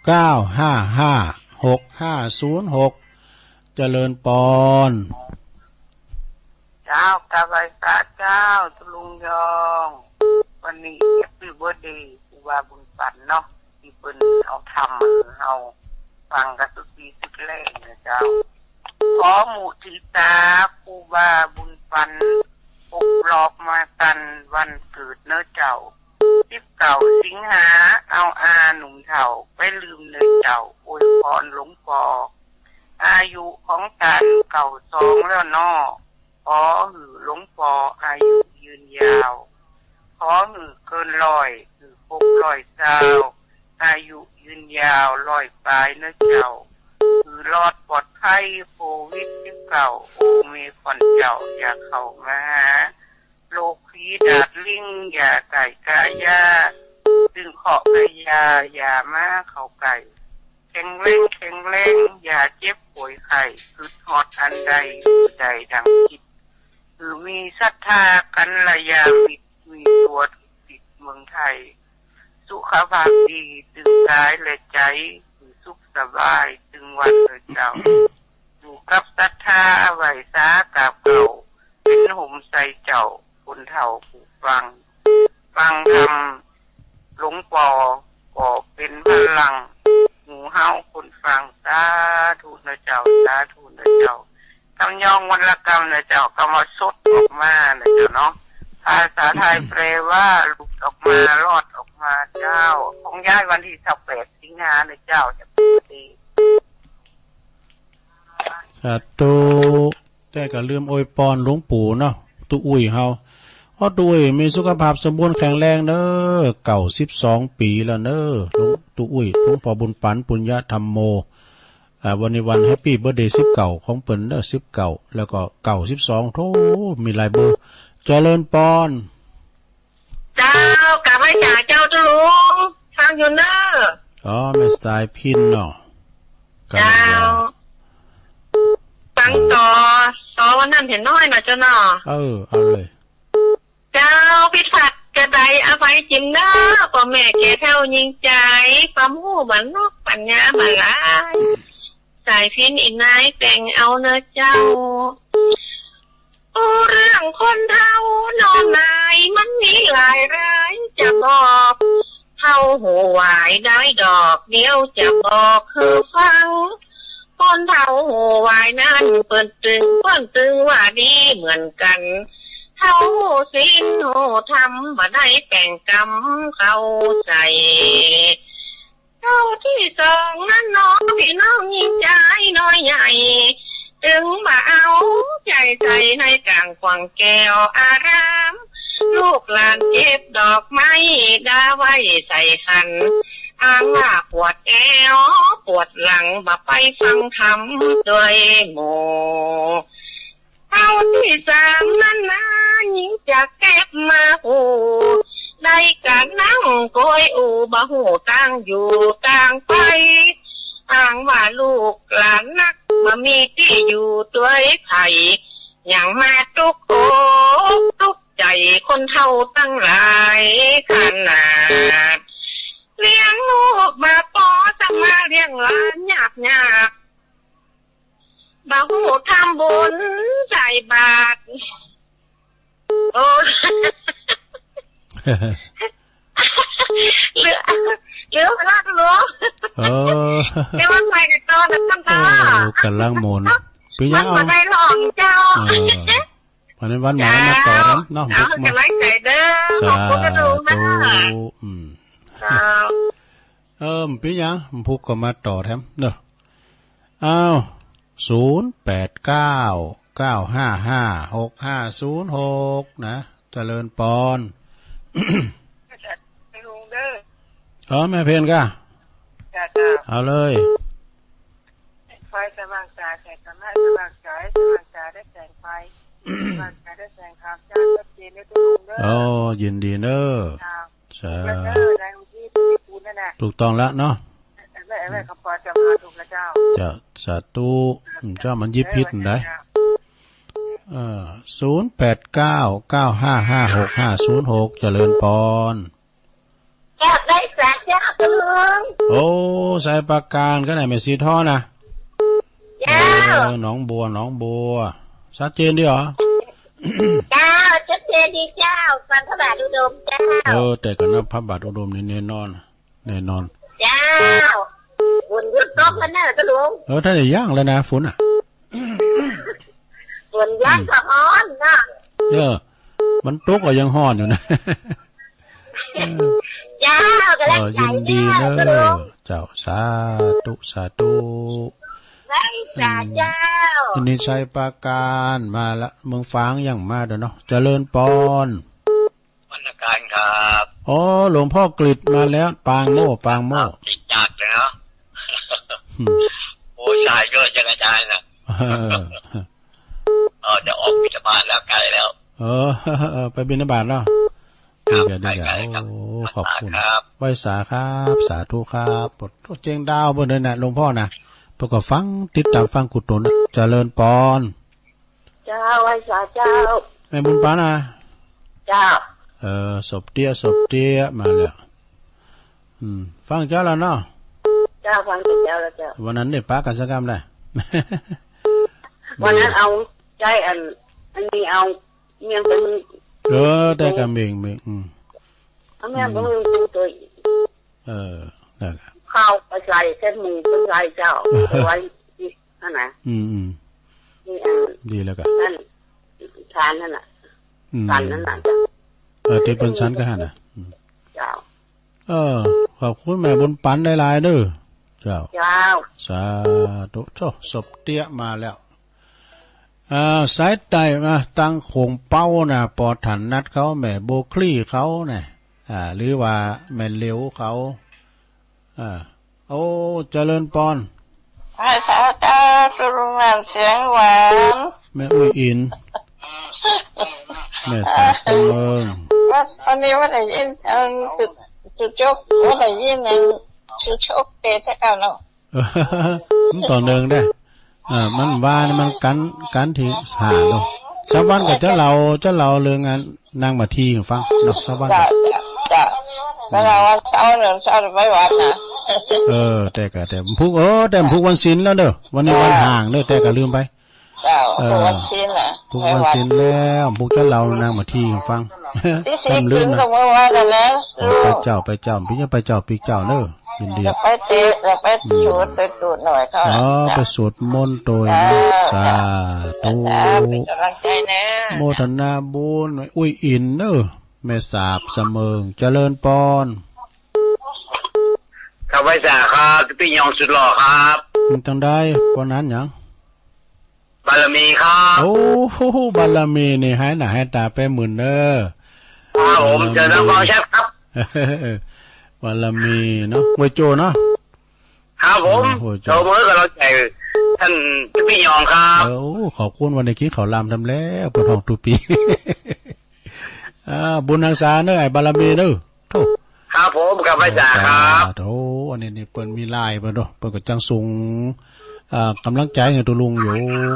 เก้า ห้า ห้า หก ห้า ศูนย์ หก เจริญปอน เจ้า กราบไหว้สาเจ้า ตุ๊ลุงยอง วันนี้ แฮปปี้เบิร์ธเดย์ ครูบาบุญปันเนาะ ตี้เปิ้นเอาธรรมหื้อเฮาฟังกั๋นสุดปีสุดแล้งนะเจ้า ขอมุทิตา ครูบาบุญปัน ครบรอบมาตันวันเกิดเน้อเจ้า สิบเก้า สิงหา เอาอาหนุ่มเฒ่าไปลืมเน้อเจ้า อวยพรหลวงป้อ อายุของต้าน เก้าสอง แล้วเนาะ ขอหื้อหลวงป้ออายุยืนยาว ขอหื้อเกินร้อย หื้อครบร้อยเศร้า อายุยืนยาวร้อยปายเน้อเจ้า หื้อรอดปลอดภัยโควิดสิบเก้า โอมิครอนเจ้าอย่าเข้ามาหา โรคผีดาษลิงอย่าใก้กายา ตึงเคราะห์พยาอย่ามาเข้าใก้ แข็งแรง แข็งแรง อย่าเจ็บป่วยไข้ กึ๊ดฮอดอันใด หื้อได้ดังจิต หื้อมีศรัทธากัลยาณมิตร มีตั๋วทุกข์ติดเมืองไทย สุขภาพดีตึงกายและใจ๋ หื้อสุขสบายตึงวันเถิดเจ้า อยู่กับศรัทธาไหว้สากราบเก้า เป๋นห่มใส่เจ้า คนเฒ่าผู้ฟัง ฟังธรรมหลวงป้อ ก็เป๋นพลัง หมู่เฮาคนฟัง สาธุนะเจ้า สาธุนะเจ้า กำยองวรรณกรรมนะเจ้า กำว่าสดออกมานะเจ้าเนาะ ภาษาไทยแปลว่าหลุดออกมา รอดออกมาเจ้า ของย้ายวันตี้ซาวแปด สิงหานะเจ้า จะเป๋นดี สาธุ แต่ก็ลืมอวยปอนหลวงปู่เนาะ ตุ๊อุ้ยเฮา ขอตุ๊อุ้ยมีสุขภาพสมบูรณ์แข็งแรงเน้อ เก้าสิบสองปี๋แล้วเน้อ หลวงตุ๊อุ้ย หลวงป้อบุญปัน ปุญญธรรมโม อ่า วันนี้วันแฮปปี้เบิร์ธเดย์สิบเก้าของเปิ้นเน้อ สิบเก้า แล้วก็เก้าสิบสอง โธ่ มีหลายเบอร์ เจริญปอน เจ้า กราบไหว้สาเจ้าตุ๊ลุง ฟังอยู่เน้อ อ๋อ แม่สายพิณเนาะ เจ้า ฟังต่อ ต่อวันนั้นเห็นน้อยหน่อยเจ้าเนาะ เออ เอาเลย เจ้า ผิดพลาดกระใดอภัยจิ๋มเน้อ ป้อแม่แก่เฒ่ายิ่งใจ๋ ความฮู้บ่นอกปัญญาบ่หลาย สายพิณอีนายแต่งเอาเน่อเจ้า โอ้ เรื่องคนเฒ่าหน่อหนาย มันมีหลายรายจะบอก เฒ่าหูหวายได้ดอก เดี๋ยวจะบอกหื้อฟัง คนเฒ่าหูหวายนั้น เปิ้นตึง เปิ้นตึงว่าดีเหมือนกั๋น เฒ่าหูศีลหูธรรม บ่ได้แป๋งกำเข้าใจ๋ เฒ่าตี้สองนั้นหนอ ปี้น้องญิงจายน้อยใหญ่ ตึงบ่เอาใจ๋ใส่ในก๋างขวางแก้วอาราม ลูกหลานเก็บดอกไม้ดาไว้ใส่ขัน อ้างว่าปวดแอวปวดหลัง บ่ไปฟังธรรมด้วยหมู่ เฒ่าตี้สามนั้นนา ญิงจักเก็บมาอู้ ได้กาน้ำก้อยอู้ บ่ฮู้ตางอยู่ตางไป อ้างว่าลูกหลานนัก บ่มีตี้อยู่ด้วยใผ ยังมาตุ๊กอกตุ๊กใจ๋ คนเฒ่าตังหลายขนาด เลี้ยงลูกบ่ปอ สังมาเลี้ยงหลานยากยาก บ่ฮู้ทำบุญใส่บาตร โอ้ เหลือ เหลือพลังหลวง เออ เดี๋ยวมันไปกันต่อนะท่าน โอ้ ตา ก๋ำลังม่วน ปี้ยาว มันบ่ได้หลองเจ้า เออ วันนี้วันหมายมาต่อกันเนาะ เอา บุกมา ก๋ำลังใจ๋เด้อ ขอบคุณกระดูกนะ สาธุ อืม เจ้า เออ ปี้ยาว บุกก็มาต่อแถมเนาะ อ้าว ศูนย์แปดเก้า เก้าห้าห้า หกห้าศูนย์หก นะ เจริญปอน ลุงเด้อ เออ แม่เพ็ญก้า จ้า จ้า เอาเลย ไฟสว่างจ๋า แสงธรรมะสว่างจ๋า สว่างจ๋าได้แสงไฟ สว่างจ๋าได้แสงธรรม จ้า ชัดเจนเด้อลุงเด้อ โอ้ ยินดีเน้อ จ้า สาธุ แล้วเด้อ นายหลวงพี่ที่ปูนนั่นน่ะ ถูกต้องแล้วเนาะ เออ เออ เออ ขอบคุณเจ้า ถูกแล้วเจ้า เจ้า สาธุ เจ้า มันยิบผิดได้ เออ เออ ศูนย์แปดเก้า เก้าห้าห้า หกห้าศูนย์หก เจริญปอน เจ้า ไพศาลเจ้า คุณลุง โอ้ ไชยปราการ ก็ไหน แม่ศรีทองนะ เจ้า เออ หนองบัว หนองบัว ชัดเจนดีเหรอ เจ้า ชัดเจนดีเจ้า ฟังพระบาทอุดมเจ้า เออ แต่ก่อนนะ พระบาทอุดมนี่แน่นอน แน่นอน เจ้า ฝนหยุดตกแล้วเนอะเจ้าลุง เออ ถ้าได้ย่างแล้วนะ ฝนอ่ะ ฝนย่างก็ฮ้อนนะ เออ มันตกก็ยังฮ้อนอยู่นะ เจ้า ก็แล้ว เออ ยินดีเนอะ เจ้าลุง เจ้า สาธุ สาธุ ไหว้สาเจ้า อืม อันนี้ไชยปราการมาละ เมืองฝางยังมาเด้อเนาะ เจริญปอน นมัสการครับ อ๋อ หลวงพ่อกฤษมาแล้ว ปางโม่ ปางโม่ อ้าว ติดยากเลยเนาะ อืม โอ้ย สายเยอะจังอาจารย์นะ เออ เออ จะออกบิณฑบาตแล้ว ไกลแล้ว เออ ไปบิณฑบาตแล้ว ครับ ดีกว่า ไป ดีกว่า ไกลครับ โอ้ ขอบคุณ ครับ ไหว้สาครับ สาธุครับ โอ้ เจียงดาวเปิ้นเลยนะ หลวงพ่อนะ เปิ้นก็ฟัง ติดต๋ามฟังกุศลนะ เจริญปอน เจ้า ไหว้สาเจ้า แม่บุญปั๋นนะ เจ้า เออ สบเตี้ย สบเตี้ย มาแล้ว อืม ฟังเจ้าแล้วเนาะ เจ้า ฟังเจ้าแล้วเจ้า วันนั้นได้ปะกั๋นสักกำได้ วันนั้นเอาใจ๊อัน อันนี้เอาเมี่ยงปลาหมึก เออ ได้กำเบ่ง เบ่ง อืม เอาเมี่ยงปลาหมึก อืม ตัว เออ นั่นแหละ ข้าวไปใส่ เส้นหมี่ไปใส่เจ้า เอาไว้ นั่นนะ อืม อืม นี่อัน ดีแล้วก็ นั่น ฉันนั่นน่ะ อืม ฉันนั่นน่ะ เออ ตี้เปิ้นฉันก็หั้นน่ะ อืม เจ้า เออ ขอบคุณแม่บุญปั๋นหลายๆ เด้อ เจ้า เจ้า สาธุ โธ่ สบเตี้ยมาแล้ว อ่า สายใต้มา ตังโขงเป๊าน่ะ ปอถนัดเขา แม่บัวคลี่เขาน่ะ อ่า หรือว่าแม่เหลียวเขา อ่า โอ้ เจริญปอน ไหว้สาเจ้า สุรุมันเสียงหวาน แม่อุ้ยอิน แม่สาวเมือง วัน วันนี้ว่าได้ยินอัน จุด จุดจก ว่าได้ยินอัน จุดจกเตะเจ้าเนาะ มันต่อเนื่องได้ อ่า มันว่านี่มันกั๋น กั๋นตี้หาเนาะ สามวันก็จะเล่า จะเล่าเรื่องอันนางมาทีหื้อฟังเนาะ สามวัน จ้ะ จ้ะ แล้วเราว่าเช้าเนี่ย เช้าไปวัดนะ เออ แต่ก็ แต่พุก เออ แต่พุกวันศีลแล้วเน่อ วันนี้วันห้างเน่อ แต่ก็ลืมไป เจ้า เออ พุกวันศีลน่ะ พุกวันศีลแล้ว พุกจะเล่านางมาทีฟัง ตี้สี่ แต้มลืม ครึ่ง นะ ก็เมื่อวานนั่นแหละ โอ้ ไปเจ้า ไปเจ้า ปี้จะไปเจ้า ปี้เจ้าเน่อ ยินดี จะไปเตะ จะไป อืม สวด ไปสวดหน่อยเขา อ๋อ ไปสวดมนต์โตยนะ เจ้า สาธุ เจ้า เป๋นก๋ำลังใจ๋เน่อ โมทนาบุญ อุ้ยอิ๋นเน่อ แม่สาบเสมิง เจริญปอน ครับ ไหว้สาครับ ปี้ยองสุดหล่อครับ มันตังได้ ปอนนั้นหยัง บารมีครับ โอ้โห บารมีนี่หายหน้าหายต๋าไปหมื่นเน่อ ครับผม บารมี เจริญพรครับ บารมีเนาะ ห้วยโจ้เนาะ ครับผม โอ้โห เจ้า เสมอกับเราใจ๋ ต้านปี้ยองครับ เออ โอ้ ขอบคุณ วันนี้กิ๋นข้าวหลามทำแล้ว ปวดท้องทุกปี๋ อ่า บุญหักษาเน่อ ไอ้บารมีเน่อ โธ่ ครับผม กับไหว้สาครับ โธ่ อันนี้นี่เปิ้นมีไลน์เปิ้นเนาะ เปิ้นก็จังส่ง อ่า ก๋ำลังใจ๋หื้อตุ๊ลุงอยู่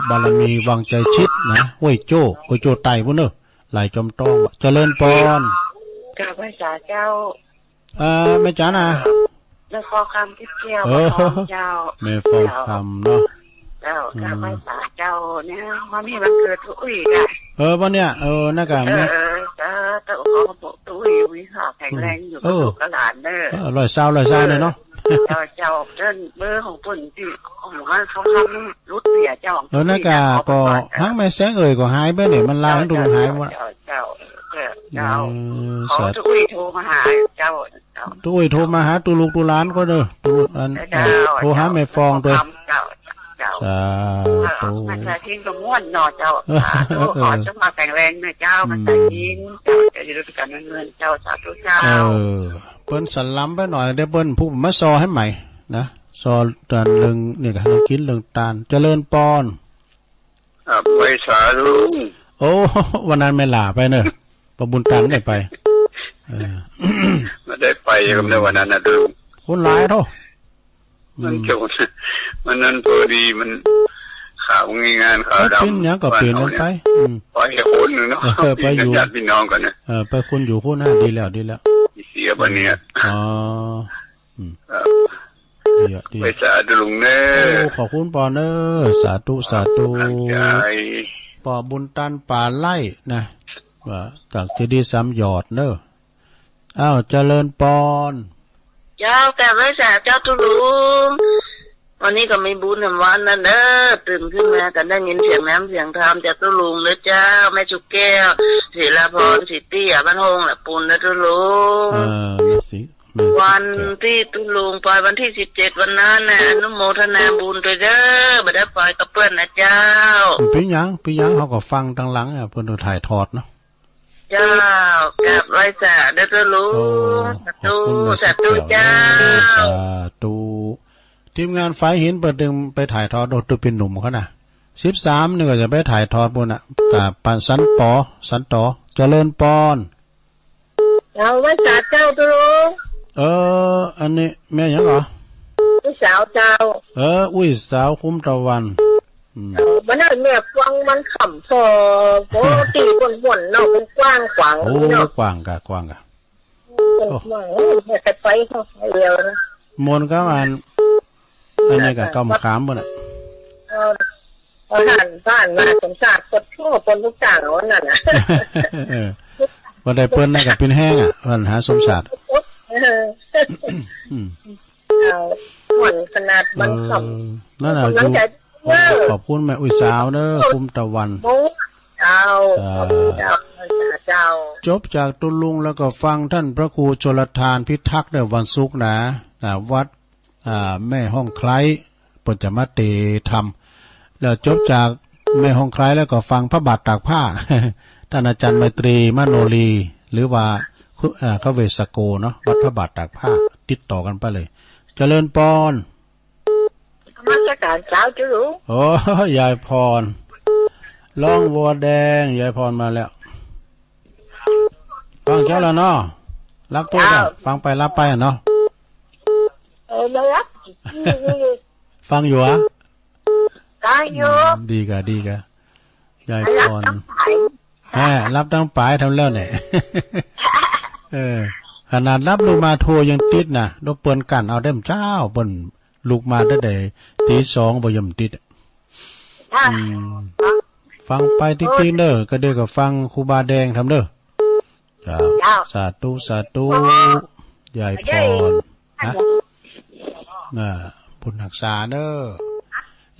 บารมีวังไจชิดนะ ห้วยโจ้ ห้วยโจ้ใต้ปู้นเน่อ ไลน์จอมต้อง เจริญปอน กับไหว้สาเจ้า เอ่อ แม่จ๋านะ แม่ฟองคำ เออ เจ้า แม่ฟองคำเนาะ เจ้า อืม กับไหว้สาเจ้าเนี่ย วันนี้วันเกิดตุ๊อุ้ยก่ะ เออ วันเนี้ย เออ นั่นก่ะ เออ แม่ เออ สาธุ ขอตุ๊อุ้ยมีสุขภาพแข็งแรงอยู่ อืม เออ กับลูกกับหลานเน่อ เออ ร้อยซาว ร้อยซาวเลยเนาะ เจ้า เจ้า เปิ้นเบอร์ของเปิ้นตี้ ของหมู่บ้านเขาทำหลุดเสียเจ้า เออ นั่นก่ะ ตุ๊อุ้ยก่ะ ก็ ขอไปก่อน หักแม่แสงเอ่ยก็หายไปเนี่ย มันลางตุ๊ลุงหายหมด เจ้า เจ้า เจ้า เออ เจ้า เออ ขอ สาธุ ตุ๊อุ้ยโทรมาหาเจ้า ตุ๊อุ้ยโทรมาหาตุ๊ลูกตุ๊หลานก็เน่อ ตุ๊ลูกอัน เจ้า โทรหาแม่ฟองตวย เจ้า เจ้า สาธุ เออ ภาษาจีนก็ม่วนเนาะเจ้า สาธุ เออ ขอจงมาแข็งแรงเน่อเจ้า อืม ภาษาจีน เจ้า จะอยู่ด้วยกันเงินเจ้า สาธุเจ้า เออ เปิ้นสลัมไปหน่อย เดี๋ยวเปิ้นผู้มาซอหื้อใหม่นะ ซอต๋อนเรื่อง เนี่ยก่ะ เรื่องกิ๋นเรื่องตาน เจริญปอน ครับ ไหว้สาลุง โอ้ วันนั้นแม่หล่าไปเน่อ ป้อบุญตันได้ไป เออ บ่ได้ไป อืม กับในวันนั้นนะลุง คนหลายโธ่ มัน อืม จบ วันนั้นพอดีมัน ข่าวมีงานขาวดำ เอ้ย เป๋นหยังก็เป๋นกั๋นไป บ้านเฮาเนี่ย อืม ไปคนหนึ่งเนาะ เออ ไปอยู่ ญาติพี่น้องกั๋นนะ เออ ไปคนอยู่คนน่ะ ดีแล้ว ดีแล้ว เสียบัดเนี่ย อ๋อ อืม ครับ ดีอะ ดี ไหว้สาตุ๊ลุงเน่อ โอ้ ขอบคุณปอเน่อ สาธุ สาธุ ครับ ตั้งใจ๋ ปอบุญตันป่าไร่นะ ว่าจากเจดีย์สามหยอดเน่อ อ้าว เจริญปอน เจ้า กับไหว้สาเจ้าตุ๊ลุง วันนี้ก็มีบุญแหมวันนั้นเน่อ ตื่นขึ้นมาก็ได้ยินเสียงน้ำเสียงธรรมจากตุ๊ลุงเน่อเจ้า แม่ชุแก้ว ศิลาพร ศรีเตี้ย บ้านโฮงแหละปูนเน่อตุ๊ลุง เออ แม่ศรี แม่ชุแก้ว วันตี้ตุ๊ลุงไปวันที่สิบเจ็ดวันนั้นน่ะ อนุโมทนาบุญตวยเน่อ บ่ได้ไปกับเปิ้นนะเจ้า เป๋นหยัง เป๋นหยัง เฮาก็ฟังตังหลังอะ เปิ้นถ่ายทอดเนาะ เจ้า กับไหว้สาเน่อตุ๊ลุง โอ้ สาธุ ขอบคุณแม่ สาธุ เจ้า สาธุ ทีมงานฝายหินเปิ้นตึงไปถ่ายทอด โอ้ ตุ๊เป๋นหนุ่มเขาน่ะ สิบสามนี่ก็จะไปถ่ายทอดปู้นน่ะ กับปานสันปอ สันตอ เจริญปอน เจ้า ไหว้สาเจ้าตุ๊ลุง เออ อันนี้แม่หยังเหรอ อุ้ยสาวเจ้า เออ อุ้ยสาวคุ้มตะวัน อืม เออ วันนั้นแม่ฟังวันค่ำพอ ปกติม่วนๆเนาะ มันกว้างขวาง โอ้ เนาะ กว้างก่ะ กว้างก่ะ โอ้ กว้าง เออ แม่ก็ไปเนาะ เดียวนะ ม่วนกับอัน อันนี้ก็ก้าวมะขามปู้นน่ะ เออ ผ่าน ผ่านมาสมศักดิ์ก็ทั่วคนทุกต่างวันนั้นน่ะ เออ บ่ได้เปิ้นนั่นก็เป๋นแฮงอะ ปัญหาสมศักดิ์ เออ อืม เอา ม่วนขนาดมัน เออ ค่ำ นั่นน่ะ กำลังใจ อยู่ เออ ขอบคุณแม่อุ้ยสาวเน่อ คุ้มตะวัน เจ้า เออ ขอบคุณเจ้า เจ้า จบจากตุ๊ลุงแล้วก็ฟังท่านพระครูชลทานพิทักษ์เน่อ วันศุกร์นะ อ่า วัด อ่า แม่ฮ่องไคล้ เปิ้นจะมาเตธรรม แล้วจบจากแม่ฮ่องไคล้แล้วก็ฟังพระบาทตากผ้า ท่านอาจารย์ไมตรี มโนลี หรือว่าคุ อ่า คเวสโกเนาะ วัดพระบาทตากผ้า ติดต่อกั๋นไปเลย เจริญปอน นมัสการเจ้าตุ๊ลุง โอ้ ยายพร ร้องวัวแดง ยายพรมาแล้ว ฟังเจ้าแล้วเนาะ รับตวย เจ้า ฟังไปรับไปอะเนาะ เออ บ่รับ ฟังอยู่อะ ฟังอยู่ อืม ดีก่ะ ดีก่ะ ยายพร รับตังป๋าย แหม รับตังป๋ายทำแล้วเนี่ย เออ ขนาดหลับลุกมาโทรยังติดนะ แล้วเปิ้นกั้นเอาแต๊เจ้า เปิ้นลุกมาตั้งแต่ตี๋สองบ่ยอมติด ค่ะ อืม ฟังไปติ๊กๆ เน้อ ก็เดี๋ยวก็ฟังครูบาแดงทำเน้อ เจ้า เจ้า สาธุ สาธุ ยายพร นะ น่ะ บุญฮักษาเน้อ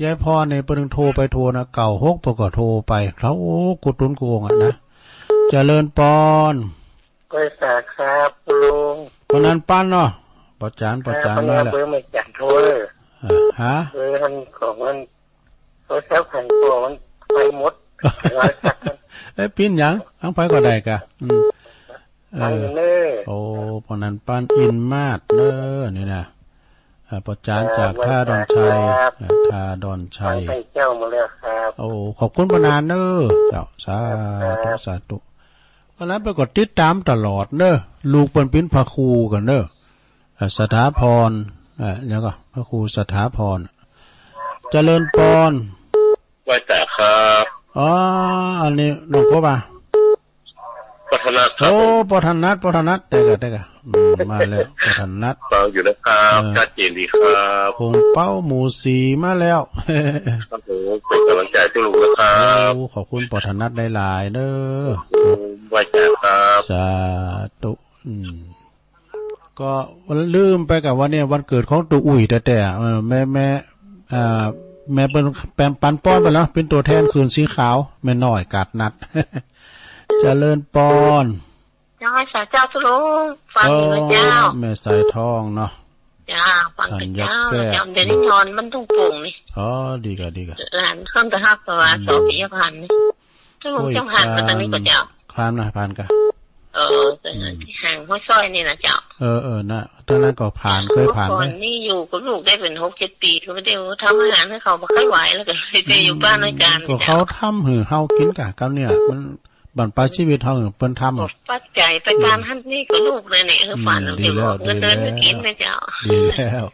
ยายพรเนี่ย เปิ้นโทรไปโทรนะ เก้าหก เปิ้นก็โทรไป เขากู้ตุ๊นกู้องค์อะนะ เจริญปอน ไหว้สาครับลุง ปอนันต์ปันเนาะ ป้อจ๋าน ป้อจ๋าน อ่า มาแล้ว เบอร์ไม่จ๋านโทร อ่า ฮะ เบอร์หั้นของมัน โทรศัพท์หั้นของมันไปหมด เอ๊ะ ปิ้นหยัง อังไผก็ได้กะ อืม เออ ฟังอยู่เน้อ โอ้ ปอนันต์ปัน อินมาศเน้อ นี่นะ อ่า ป้อจ๋านจากท่าดอนชัย ครับ อ่า ท่าดอนชัย ฟังไปเจ้ามาแล้วครับ โอ้ ขอบคุณป้อนันต์เน้อ เจ้า สาธุ ครับ สาธุ อันนั้นเปิ้นก็ติดต๋ามตลอดเน้อ ลูกเปิ้นเป๋นพระครูกั๋นเน้อ อ่า สถาพร อ่า แล้วก็พระครูสถาพร เจริญปอน ไหว้สาครับ อ๋อ อันนี้น้องกบอะ ป้อถนัดครับ โอ้ ผม ป้อถนัด ป้อถนัด แต่กะ แต่กะ อืม มาแล้ว ป้อถนัด ฟังอยู่นะครับ เออ ชัดเจนดีครับ หงเปาหมู่สี่มาแล้ว ครับผม เป๋นก๋ำลังใจ๋ให้ลุงนะครับ โอ้ ขอบคุณป้อถนัดหลายๆ เน้อ ครับผม ไหว้สาครับ สาธุ อืม ก็ลืมไปกะว่าเนี่ยวันเกิดของตุ๊อุ้ยแต๊ๆ เออ แม่ แม่ อ่า แม่เปิ้นแปมปันป้อนไปแล้ว เป๋นตั๋วแทนคืนสีขาว แม่น้อยกาดนัด เจริญปอน เจ้า ไหว้สาเจ้าตุ๊ลุง ฟังอยู่นะเจ้า โอ้ แม่สายทองเนาะ เจ้า ฟังแต่เจ้า ธัญญาแก้ว เจ้า เดี๋ยวนี้นอนบ้านทุ่งโป่งนี่ อ๋อ ดีกะ ดีกะ หลานขึ้นไปฮับประวา อืม สอบปิยพันธ์นี่ ตุ๊ลุง โอ้ย เจ้าผ่านมาตรงนี้ก่อเจ้า ผ่านนะ ผ่านกะ เออ แต่ อืม ที่ห่างห้วยสร้อยนี่นะเจ้า เออ เออ นะ ตอนนั้นก็ผ่าน เคยผ่าน เมื่อก่อน ไหม นี่อยู่กับลูกได้เป๋นหกเจ็ดปี๋ ก็บ่ได้ทำอาหารหื้อเขา บ่ค่อยไหว แล้วก็เลยไปอยู่บ้านอาจ๋ารย์ ก็เขาทำหื้อเฮากิ๋นกะ กำเนี่ย มัน บั้นปลายชีวิตเฮาเปิ้นทำ ก็ปัจจัยไปต๋ามหั้นนี่ก็ลูกเลยเนี่ย เออ อืม ฝัน ดีแล้ว เดี๋ยวเงินเดือน ดีแล้ว ก็กิ๋นนะเจ้า ดีแล้ว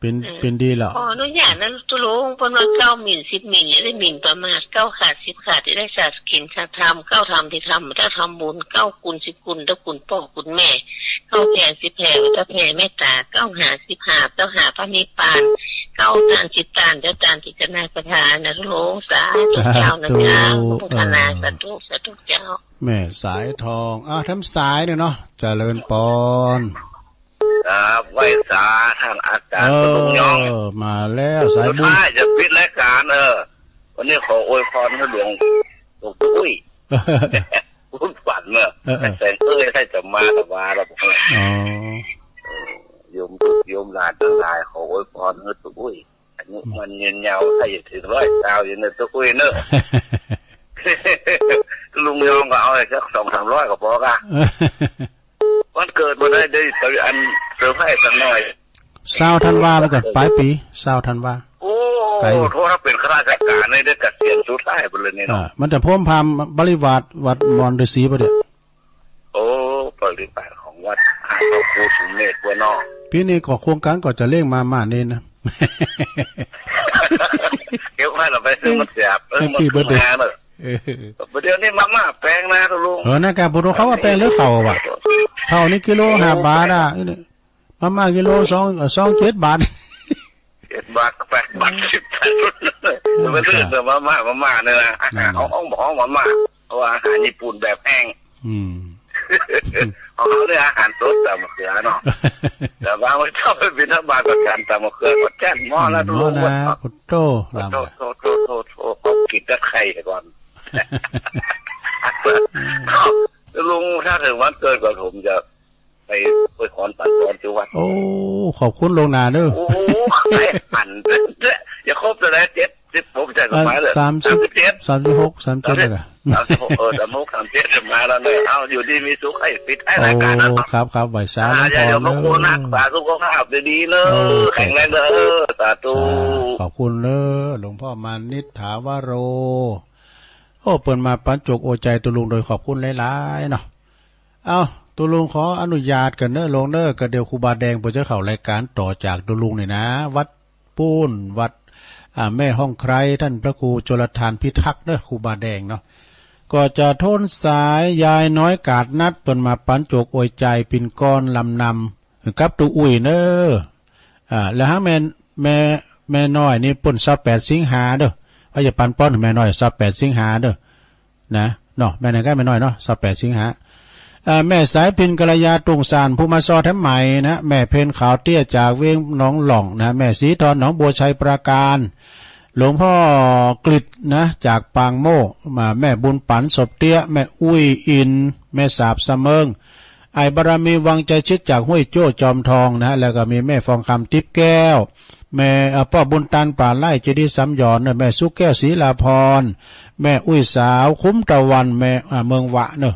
เป๋น เออ เป๋นดีแล้ว ขออนุญาตนะตุ๊ลุง เปิ้นว่าเก้าหมิ่นสิบหมิ่น จะได้หมิ่นประมาท เก้าขาดสิบขาด จะได้สัตย์ศีลสัตย์ธรรม เก้าธรรมที่ทำ ถ้าทำบุญ เก้ากุณสิบกุณ ถ้ากุณป้อกุณแม่ เก้าแผ่สิบแผ่ ถ้าแผ่เมตต๋า เก้าหาสิบหา เจ้าหาพระนิพพาน เก้าตานสิบตาน เจ้าตานกิจนาประทานนะตุ๊ลุง สาธุเจ้านะเจ้า สาธุ อนุโมทนา เออ สาธุ สาธุเจ้า แม่สายทอง อ่ะ ทางสายเนี่ยเนาะ เจริญปอน ครับ ไหว้สาทางอาจ๋ารย์ เออ ตุ๊ลุงยอง มาแล้ว สายบุญ สุดท้ายจะปิดรายการ เออ วันนี้ขออวยพรหื้อหลวง หลวงตุ๊อุ้ย บุญฝันเนอะ เออ เออ แสงเอ้ย ใครจะมาแต่ว่าเราบอกว่า อ๋อ เออ โยมลูกโยมหลานตังหลาย ขออวยพรหื้อตุ๊อุ้ย อายุมั่นยืนยาว ใครจะเถิงร้อยเก้าอยู่เนอะตุ๊อุ้ยเนอะ ลุงยองก็เอาสักสองสามร้อยก็ปอกะ วันเกิดบ่ได้ ได้ไปอันเซอร์ไพรส์สักหน่อย ซาวธันวาไปก่อน ปลายปี๋ ซาวธันวา โอ้ ไกล โทษ ถ้าเป๋นข้าราชก๋านนี่ได้เกษียณสุดท้ายไปเลยนี่เนาะ อ่า มันจะโผงผางบริวารวัดมอนฤๅษีปะเนี่ย โอ้ บริวารของวัด หาพระครูสุเมธวัวเนาะ ปี๋นี้ก็โครงก๋านก็จะเลี้ยงมาม่าเณรนะ เดี๋ยวค่อยเราไปซื้อมาเสียบ เออ แฮปปี้เบิร์ธเดย์ มาเสียบ เออ เดี๋ยวนี้มาม่าแปงนะตุ๊ลุง เออ นั่นกะ พุทโธ เขาว่าแปงหรือข้าววะ ข้าวนี่กิโลห้าบาทอะ นี่ มาม่ากิโลสอง เอ่อ สองเจ็ดบาท เจ็ดบาท แปดบาท สิบบาท เออ มันเรื่องเดิม มาม่า มาม่าเนี่ยนะ นั่นน่ะ เขาฮ้องบ่ฮ้องมาม่า เพราะว่าอาหารญี่ปุ่นแบบแห้ง อืม ของเขาเนี่ยอาหารสด ต๋ำบักเขือเนาะ แต่ว่ามื้อเช้าไปบิณฑบาตก็ฉันต๋ำบักเขือก็แจ้นหม้อแล้ว อืม ตุ๊ลุง หม้อนะ พุทโธ พุทโธ ลำ โทษ โทษ โทษ โทษ โทษ เขากิ๋นแต่ไข่ก่อน ตุ๊ลุง ถ้าเถิงวันเกิดก็ผมจะ ไปอวยพรปันปอนตี้วัด โอ้ ขอบคุณล่วงหน้าเน้อ โอ้ ไข่หัน อย่าครบจะได้เจ็ดสิบ ผมจะ เอ่อ สามสิบ สามสิบเจ็ด สามสิบหก สามสิบเจ็ด สามสิบ เลยอะ สามสิบหก เออ สามสิบหก สามสิบเจ็ด จะมาแล้วเนี่ย เอา อยู่ดีมีสุข ให้ปิดท้ายรายการนะ โอ้ ครับ ครับ ไหว้สา อ่า หลวงพ่อ อย่าเดี๋ยวเขา เน้อ กลัวนัก สาธุ สุขภาพดีๆ เน้อ โอ้ แข็งแรงเน้อ สาธุ สา ขอบคุณเน้อ หลวงพ่อมานิตถาวโร โอ้ เปิ้นมาปันจกโอใจตุ๊ลุงโดย ขอบคุณหลายๆ เนาะ เอ้า ตุ๊ลุงขออนุญาตก่อนเน้อ ลงเน้อ ก็เดี๋ยวครูบาแดงเปิ้นจะเข้ารายการต่อจากตุ๊ลุงนี่นะ วัดปูน วัด อ่า แม่ฮ่องไคร้ ท่านพระครูโจรธานพิทักษ์เน้อ ครูบาแดงเนาะ ก็จะโทนสายยายน้อยกาดนัด เปิ้นมาปั๋นโจคอวยใจ๋เปิ้นก่อนลำนำ กับตุ๊อุ้ยเน่อ อ่า แล้วหาแม่ แม่ แม่น้อยนี่ปุ้นซาวแปดสิงหาเน่อ เฮาจะปั๋นป้อนแม่น้อยซาวแปดสิงหาเน่อ นะ เนาะ แม่น้อยกับแม่น้อยเนาะ ซาวแปดสิงหา เอ่อ แม่สายพิณ กัลยา ตุ่งสาน ผู้มาซอแถมใหม่นะ แม่เพ็ญ ขาวเตี้ย จากเวียงหนองหล่องนะ แม่ศรีทร หนองบัวไชย ปราการ หลวงพ่อกฤษนะ จากปางโมกข์ มา แม่บุญปั๋น ศพเตี้ย แม่อุ้ยอิน แม่สาบ สะเมิง ไอ้บารมี วังไจชิด จากห้วยโจ้ จอมทองนะ แล้วก็มีแม่ฟองคำ ติ๊บแก้ว แม่ เอ่อ ป้อบุญตัน ป่าไร่ เจดีย์สามหยอนเน่อ แม่สุแก้ว ศรีลาพร แม่อุ้ยสาว คุ้มตะวัน แม่ อ่า เมืองหวะเน่อ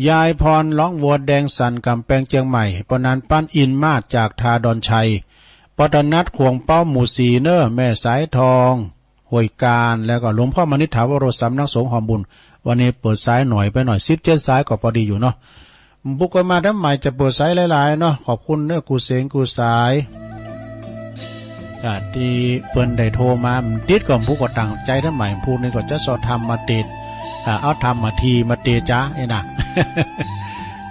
ยายพร ร้องวัวแดงสันกำแปง เจียงใหม่ ป้อนาน ปั้นอินมาศ จากทาดอนชัย ป้อถนัด ขวงเป๊า หมู่สี่เน่อ แม่สายทอง ห้วยกาญ แล้วก็หลวงพ่อมณิษฐาวโร สำนักสงฆ์หอมบุญ วันนี้เปิดสายหน่อยไปหน่อย สิบเจ็ดสายก็พอดีอยู่เนาะ ผู้ใดมาแถมใหม่จะเปิดสายหลายๆ เนาะ ขอบคุณเน่อ กู้เสียงกู้สาย อ่า ตี้เปิ้นได้โทรมา มันติดก็ผู้ก็ตั้งใจ๋แถมใหม่ ผู้นี้ก็จะสอดธรรมมาเตสน์ อ่า เอาธรรมมาทีมาเตสน์จ๊ะ ไอ้น่ะ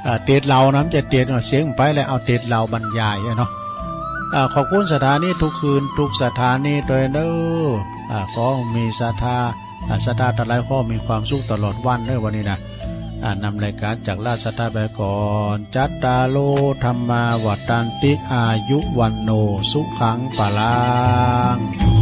อ่า เตสน์เหล่านะ มันจะเตสน์เนาะ เสียงไปแล้ว เอาเตสน์เหล่าบรรยายเนาะ อ่า ขอบคุณสถานีทุกคืนทุกสถานีตวยเน่อ อ่า ขอมีศรัทธา อ่า ศรัทธาตังหลายขอมีความสุขตลอดวันเน่อ วันนี้นะ อ่า นำรายการจากราชศรัทธาไปก่อน จัตตาโร ธัมมา วัฑฒันติ อายุ วัณโณ สุขัง พลัง